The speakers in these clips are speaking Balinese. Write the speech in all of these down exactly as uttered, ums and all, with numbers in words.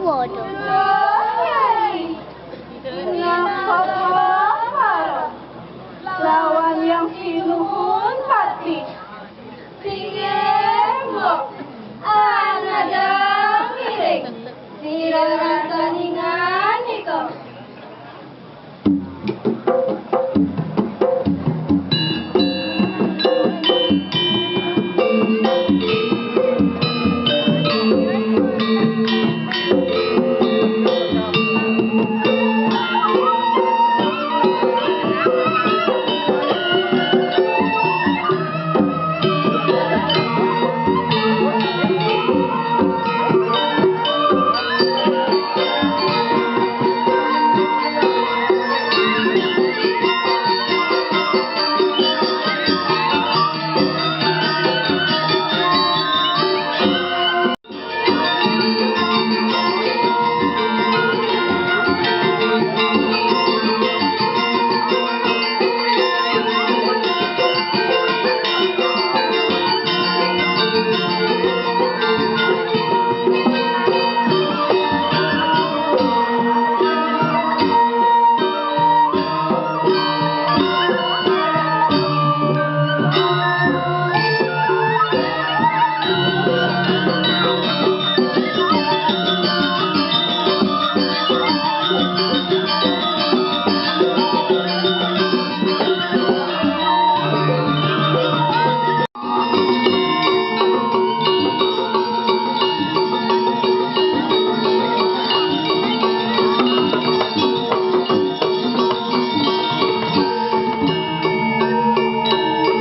Padha. Nyai, ngapa-apa lawan Hyang Sinuhun Patih? Singgih, Mbok. Anada ngiring. Sira rasaningan nika.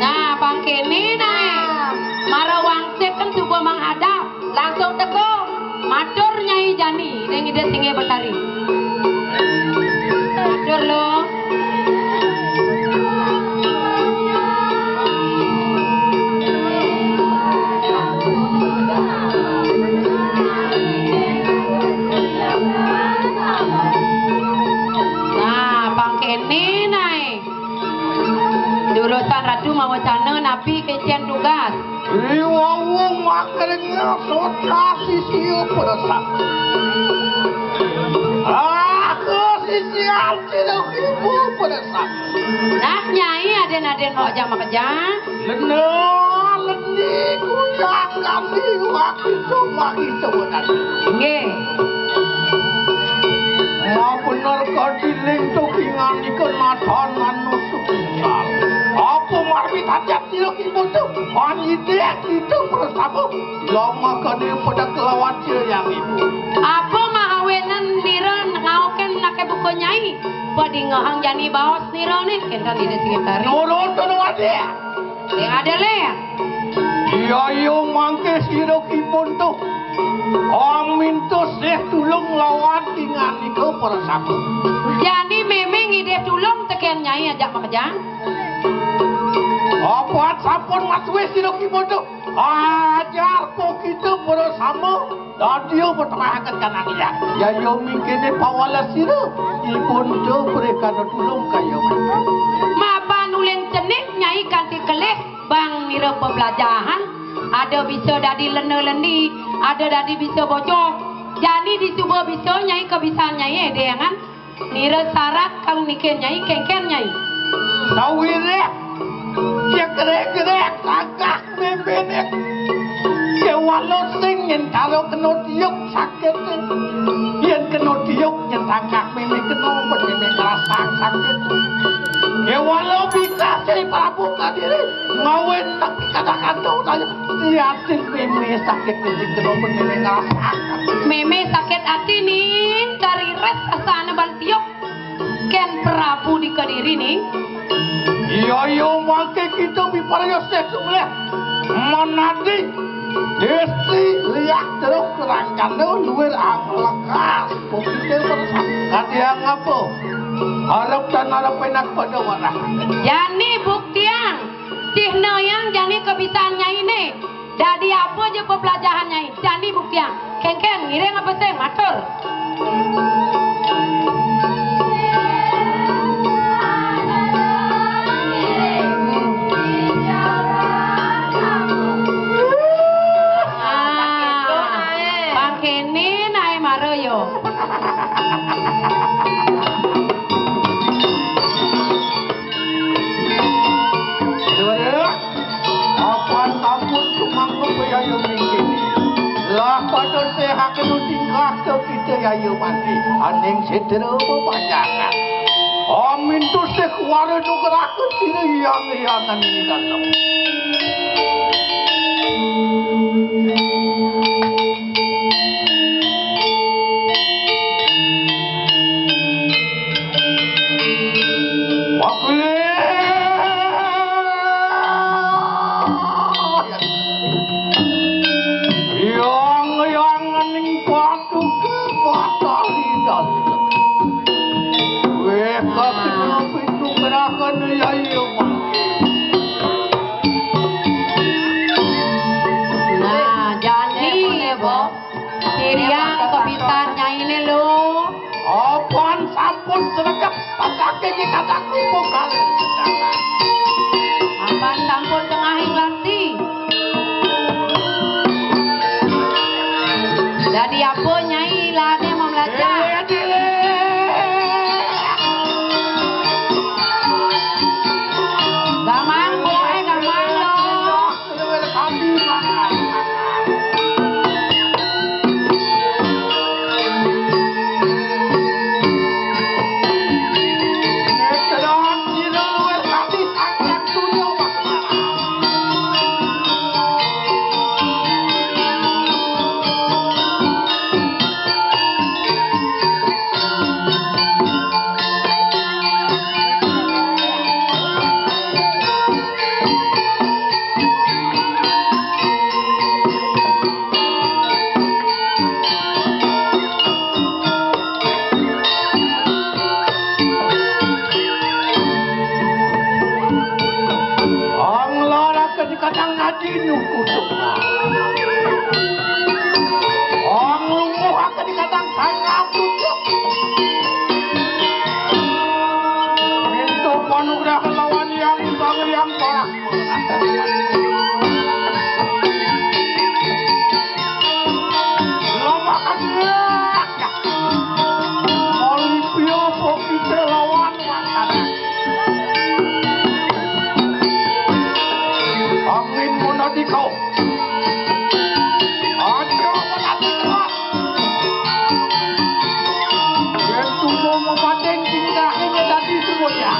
Nah, pang kéné naé. Mara wangsit kan suba manghadap. Langsung teka. Matur Nyai jani ring Ida Singgih Betari. Matur, Luh. Nah, pang kéné naé. Durusang Ratu mawacana napi kecén tugas? Iwau makarnya sota sisia peresak. Aku sisia tidak ibu peresak. Nah, Nyai adén-adén mau ajak makejang. Lena, leni, kuyang kami, waktu cuma itu benar. Nggih. Mau bener kadiling tu kingan ikan matan manusuk. Apa marmi hajat sira kibodo? Panyidek kita bersama. Lama kene pada kelawan sira yang ibu. Apa mahawenan nira ngauken nake buka Nyai? Padingehang jani baos nira nih, kénten Ida Singgih Betari. Nurut tu nuwadi. Sing ada, Lé. Iya, iya, mangke sira kipun tuh. Amintus deh tulung lawan kingan nika para sapu. Jani mémé ngidih tulung tekén Nyai ajak makejang. Apa sampun matuwis sira kipun tuh? Ajar po kita para sama. Dadia petrahaken kanang liang. Yaya mingkene pawales sira, ipun do berikan tulung kaya mangke. Mapan uling cenik Nyai kanthi kelih bang nira peblajahan, ada bisa dadi lena-leni, ada dadi bisa bocor. Jani disuba bisa Nyai kebisan Nyai edengan. Nira sarat kang niken Nyai, kengken Nyai. Sawireh, jegrek-grek, sagah mimine. Kewala sing yen karo kena tiuk sakit. Yen kena tiuk, yen sagah mimi kena, mimi ngrasa sakit. Kewala bikah Sri Prabu Kadiri, ngawin nek kadang-kadang saya, yatin mimi sakit, mimi kena, mimi ngrasa sakit. Mimi sakit ati ning, kariret asane ban tiuk. Ken Prabu di Kediri ning. Iya, iya, mangke kita biparya sesuk leh. Manadi istri liak terus kerangkane luwir anglekas. Bukti terus. Kadiang apa? Arep dan arep enak pada warah. Jani buktiang. Cihnayang jani kebisan Nyai ne. Dadi apa ja peblajahan Nyai? Jani buktiang. Kengken, ngiring apa sing? Matur. Ah, pang kene nae mara ya. Apan sampun sumanggup Yayu Minggi. Lah pada sehat kena tingkah ke kita Yayu mati. Aning sedera bepanjangan. Amin tu sekuara nugraha sira yang-yangan ini dalam. Yang-yanganing paduka Batari Dasa. Weh, kakena pintu gerakan Yai Mangke. Nah, jani, Bo. Siriang kapisan Nyai ne lo. Apan sampun sregep, patake di kataku bukan. Apan sampun tengahing lati. Dadi apa Nyai ilane mamlajah? Gamang, boe, gamang lo. Ang lara ka di kadang adi nu kutuk. Ang lumpuh ka di kadang sanga kutuk. Mintu panugrah lawan yang sang yang parak. Lemah anak. Olivia pokite lawan makanan. Angin menadika. Aja menadika. Yen tumo memating tingkahnya dadi semuanya.